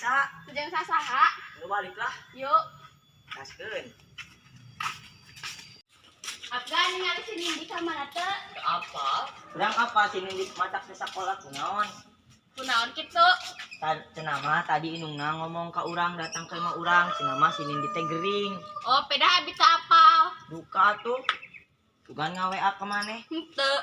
biasa. Teu jeung sasaha. Lu balik lah. Yuk. Gaskeun. Afgan ningali si Nindi ka mana teu? Apa? Urang apa si Nindi matak ke sakola kunaon? Kunaon kitu? Cenah mah tadi indungna ngomong ka urang datang ke imah urang, cenah mah si Nindi teh gering. Oh, pedah abi teu apal. Duka tuh. Tugan nga-WA ka maneh. Henteu.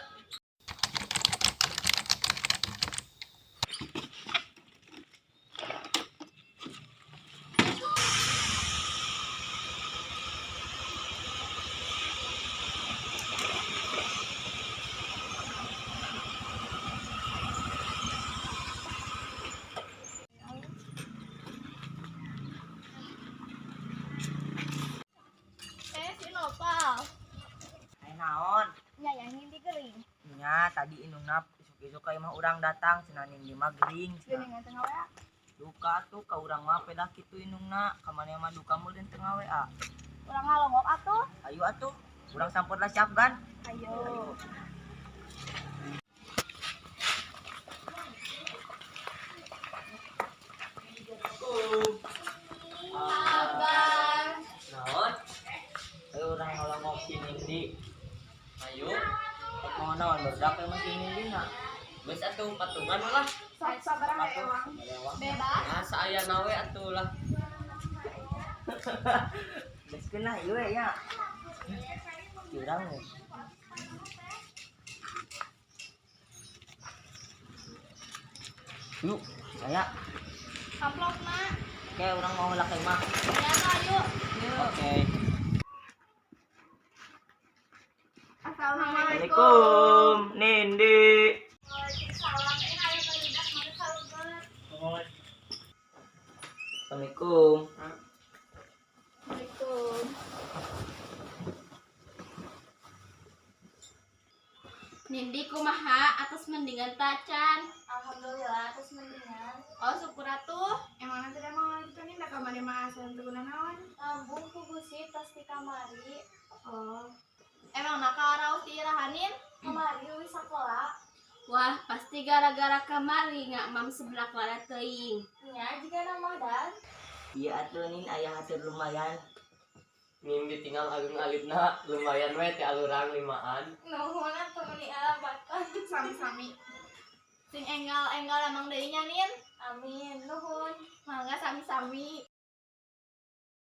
Si Nopal. Aya naon? Nya yang Nindi gering. Nya tadi indungna isuk-isuk ka imah urang datang cenah Nindi mah gering cenah. Geuningan teu ngawa. Duka tuh ka urang mah pedah kitu indungna, ka maneh mah duka meureun teu nga-WA. Urang ngalongok atuh. Ayo atuh, urang sampur lah siap gan. Ayo. Abang. Naon? Ayo urang ngalongok si Nindi. Ayo. Rek mau naon barudak emang si Nindi na. Geus atuh patungan lah. Sabaraha ewang. Bebas. Nah, saayana we atuh lah. Gaskeun lah ieu we ya. Curang we. Yuk, saya. Amplop na. Oke, urang mau heula ka imah. Ya, ayo. Oke. Assalamualaikum. Assalamualaikum, Nindi. Waalaikumsalam. Aya barudak mana kalebet. Assalamualaikum. Assalamualaikum. Nindi kumaha atas mendingan tacan. Alhamdulillah, terus mendingan. Oh, syukur atuh. Emang nanti emang itu nih ndak kamari mah asa teu guna naon? Lambung ku gusi tos di kamari. Oh, Emang naka raos ti irahanin? kamari wis sakola. Wah, pasti gara-gara kamari nggak mam sebelah lada teuing. Nya jiga nama dan Iya atuh nin aya hatur lumayan. Nindi tinggal agung alitna lumayan we ti alurang limaan. Nuhun atuh meuni alabatan. Sami-sami. Sing enggal-enggal emang deui nya nin. Amin, nuhun. Mangga sami-sami.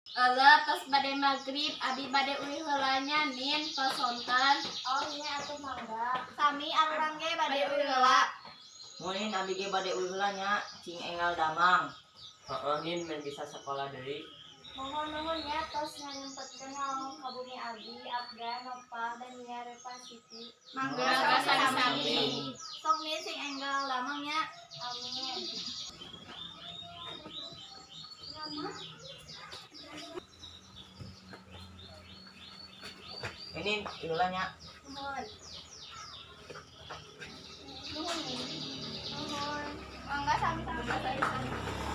Eueuh, tos bade magrib, abi bade uih heula nya nin tos sonten. Oh nya atuh mangga. Sami arurang ge bade uih heula. Mun abi ge bade uih heula nya, cing enggal damang. Heeh, Nin men bisa sekolah deui. Mohon nuhun nya tos nganyempetkeun ngalongok ka bumi abi, Afgan, Nopal, dan Nia Repa Siti. Mangga sami-sami. Sok nin sing enggal damang nya. Amin. Ini heula nya. Nuhun. Nuhun. Nuhun. Mangga sami-sami. Sami-sami.